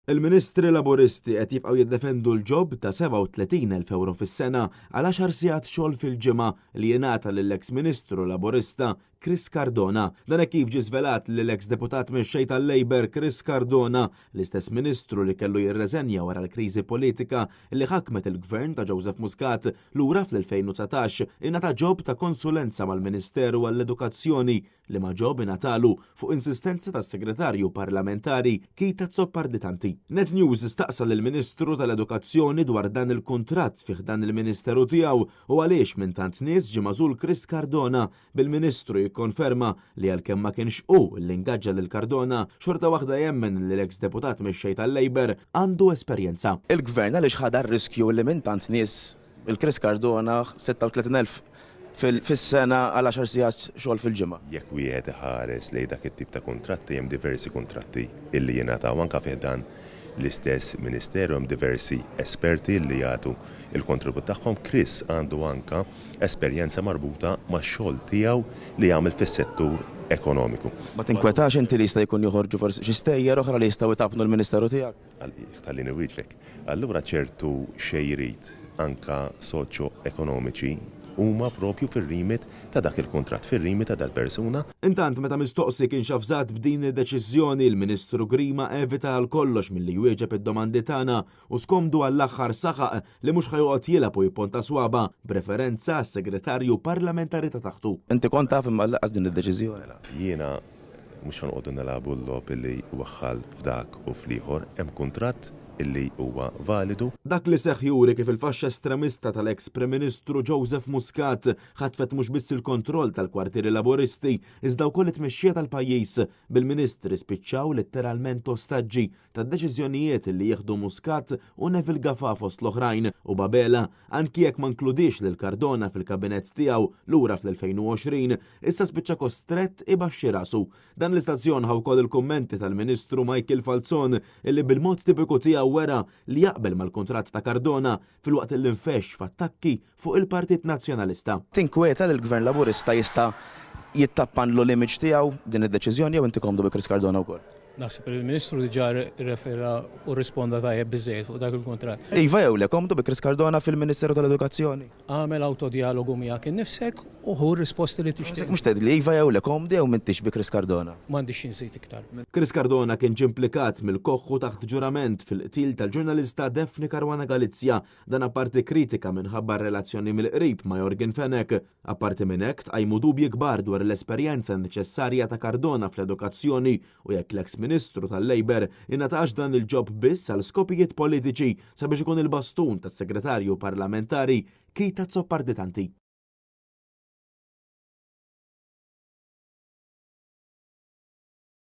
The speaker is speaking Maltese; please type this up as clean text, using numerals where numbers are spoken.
Il-Ministri Laburisti qed jibqgħu jiddefendu l-job ta' 37,000 ewro fis-sena għal għaxar sigħat xogħol fil-ġimgħa li jingħata lill-eks Ministru Laburista Chris Cardona. Dan hekk kif ġie żvelat li l-eks Deputat Mexxej tal-Labour Chris Cardona, l-istess Ministru li kellu jirreżenja wara l-kriżi politika li ħakmet il-Gvern ta' Joseph Muscat lura fl-2019, ingħata job ta' konsulenza mal-Ministeru għall-Edukazzjoni liema job ingħatalu fuq insistenza tas-Segretarju Parlamentari Keith Azzopardi Tanti. Net News staqsa lill-Ministru tal-Edukazzjoni dwar dan il-kuntratt fi ħdan il-Ministeru tiegħu u għaliex minn tant nies ġie magħżul Chris Cardona, bil-Ministru jikkonferma li għalkemm ma kienx hu li ingaġġa lil Cardona, xorta waħda jemmen li l-eks Deputat Mexxej tal-Labour għandu esperjenza. Il-Gvern għaliex ħa dar-riskju li minn tant nies Il-Chris Cardona, 36,000 fis-sena għal għaxar sigħat xogħol fil-ġimgħa. Jekk wieħed iħares lejn dak it-tip ta' kuntratti hemm diversi kuntratti illi jingħataw anke fi ħdan l-istess Ministeru hemm diversi esperti li jagħtu l-kontribut tagħhom. Chris għandu anke esperjenza marbuta max-xogħol tiegħu li jagħmel fis-settur ekonomiku. Ma tinkwetax inti li jista' jkun joħorġu forsi xi stejjer oħra li jistgħu jtappnu l-Ministeru tiegħek? Tħallini nwieġbek. Allura ċertu xejriet anka soċjo-ekonomiċi huma propju fir-remit ta' dak il-kuntratt, fir-remit ta' dal-persuna. Intant meta mistoqsi kienx avżat b'din id-deċiżjoni, il-Ministru Grima evita għal kollox milli jwieġeb id-domandi tagħna u skomdu għall-aħħar saħaq li mhux ħa joqgħod jilgħab u jipponta swaba' b'referenza għas-Segretarju Parlamentari ta' taħtu. Inti kont taf imma lanqas din id-deċiżjoni la. Jiena Mhux ħa noqogħdu nilagħbu l-logħob illi jwaħħal f'dak u fl-ieħor. Hemm kuntratt illi huwa validu. Dak li seħħ juri kif il-faxxa estremista tal-eks Prim Ministru Joseph Muscat ħatfet mhux biss il-kontroll tal-kwartieri Laburisti iżda wkoll it-tmexxija tal-pajjiż, bil-Ministri spiċċaw litteralment ostaġġi tad-deċiżjonijiet li jieħdu Muscat u Neville Gafà fost l-oħrajn u b'Abela, anki jekk ma nkludiex lil Cardona fil-kabinett tiegħu lura fl-2020, issa spiċċa kostrett ibaxxi rasu. Dan l-istazzjon ħa wkoll il-kummenti tal-Ministru Michael Falzon illi bil-mod tipiku tiegħu wera li jaqbel mal-kuntratt ta' Cardona filwaqt illi nfexx f'attakki fuq il-Partit Nazzjonalista. Tinkwieta li l-Gvern Laburista jista' jittappanlu l-image tiegħu b'din id-deċiżjoni jew inti komdu bi Chris Cardona wkoll? Naħseb li l-Ministru diġà rrefera u rrisponda tajjeb biżżejjed fuq dak il-kuntratt. Iva jew le, komdu bi Chris Cardona fil-Ministeru tal-Edukazzjoni? Agħmel awtodjalogu miegħek innifsek u ħu r-risposti li tixtieq. Mhux tgħidli iva jew le, komdu jew m'intix bi Chris Cardona? M'għandix xi nżid iktar. Chris Cardona kien ġie implikat mill-Koħħu taħt ġurament fil-qtil tal-ġurnalista Daphne Caruana Galizia. Dan apparti kritika minħabba r-relazzjoni mill-qrib ma' Yorgen Fenech. Apparti minn hekk, tqajmu dubji kbar dwar l-esperjenza neċessarja ta' Cardona fl-edukazzjoni u jekk l-eks Ministru tal-Labour ingħatax dan il-job biss għal skopijiet politiċi sabiex ikun il-bastun tas-Segretarju Parlamentari Keith Azzopardi Tanti.